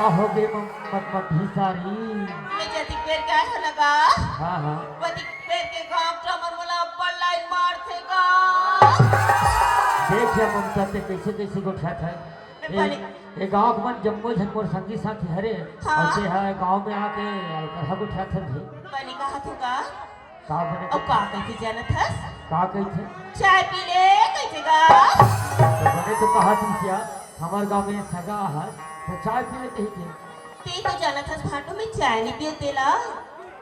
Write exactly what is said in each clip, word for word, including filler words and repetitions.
हो गे मम-, मत, मत भी सारी। मैं जतिक बेर के आए हो ना गा। हाँ, हाँ। वतिक बेर के गाँव ड्रामर मोला अब्बड़ लाइन मारथे गा। देख या ममता, ते कैसे, कैसे गोठियात हे। मैं ए, बने- ए गाँव के मन जम्मो झन मोर संगी साथी हरे। हाँ। अउ ते हा गाँव में आके अलकरहा गोठियात हे। बने कहा तू गा। का बने अउ का कहिथे जानत हस? का कहिथे? चाय पी ले कहिथे गा। तो बने तो कहा तुम क्या, हमर गाँव में सगा है, तो चाय पी ले कहिथे। ते तो जानत हस भाटो, मैं चाय नहीं पियो तेला।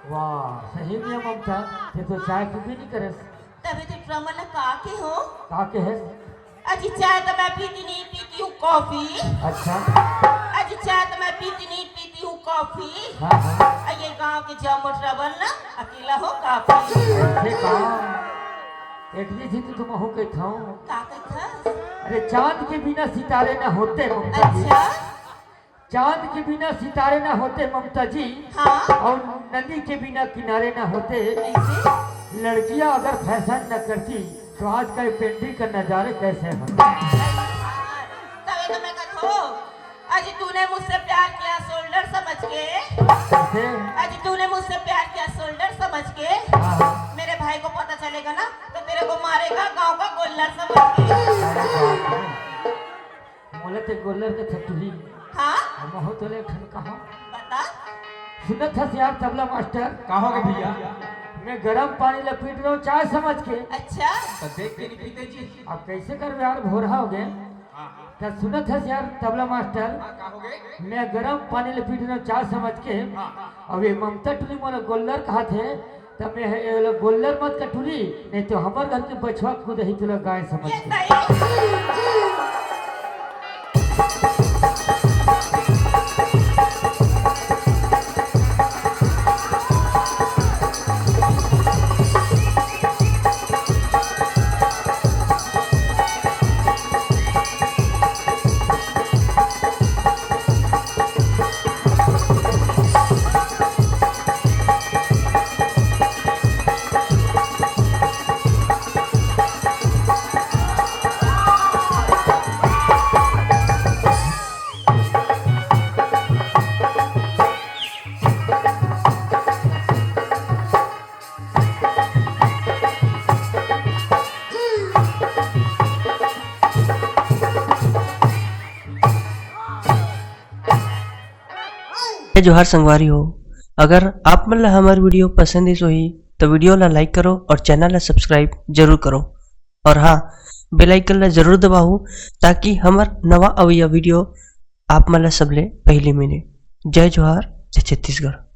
वाह, सही में ममता, ते तो चाय पीबे नहीं करस। तबे तो ड्रामर ला का के हो? का के है? अजी चाय तो मैं पीती नहीं, पीती हूँ कॉफी। अच्छा। अजी चाय तो मैं पीती नहीं, पीती हूँ कॉफी। हाँ, हाँ। अ, ये गांव के जम्मो ड्रामर ना अकेला हो काफी। ऐसे का? एक जी थी तो तुम हो के था। का कहत हस? अरे चांद के बिना सितारे ना होते ममता जी। अच्छा। चांद के बिना सितारे ना होते ममता जी, हाँ। और नदी के बिना किनारे ना होते। कैसे? लड़कियां अगर फैशन न करती तो आज का ये पेंडी का नजारे कैसे होते? तबे तो मैं कहत हूँ, आज तूने मुझसे प्यार किया शोल्डर समझ के। कैसे? आज तूने मुझसे प्यार किया शोल्डर समझ के। हाँ, हाँ। मेरे भाई को पता चलेगा ना तो तेरे को मारेगा गांव का गोल्लर समझ के। अरे बाप रे। मोला ते गोल्लर के थटुही। हाँ? हम हो तो ले ठन कहा। बता। सुनत हस यार तबला मास्टर। का हो गे भैया? मैं गरम पानी ला पीट रहा हूँ चाय समझ के। अच्छा। तो देख के नहीं पीते जी। अब कैसे कर यार, भोरहा हो गे। हाँ, हाँ। तो सुनत हस यार तबला मास्टर। हाँ, का हो गे? मैं गरम पानी ला पीट रहा हूँ चाय समझ के। हाँ, हाँ। अब ये ममता टुली मोला गोल्लर कहा थे। तब मैं है, ये वाला गोल्लर मत कटुली, नहीं तो हमर घर के बछवा खुद ही तुला गाय समझ ये के। सही। जय जोहार संगवारी हो, अगर आप मन ला हमर video पसंद आइस होही, तो video ला like करो और channel ला subscribe जरूर करो। और हाँ, bell icon ला जरूर दबाओ, ताकि हमर नवा अवइया video आप मन ला सबले पहली मिले। जय जोहार, जय छत्तीसगढ़।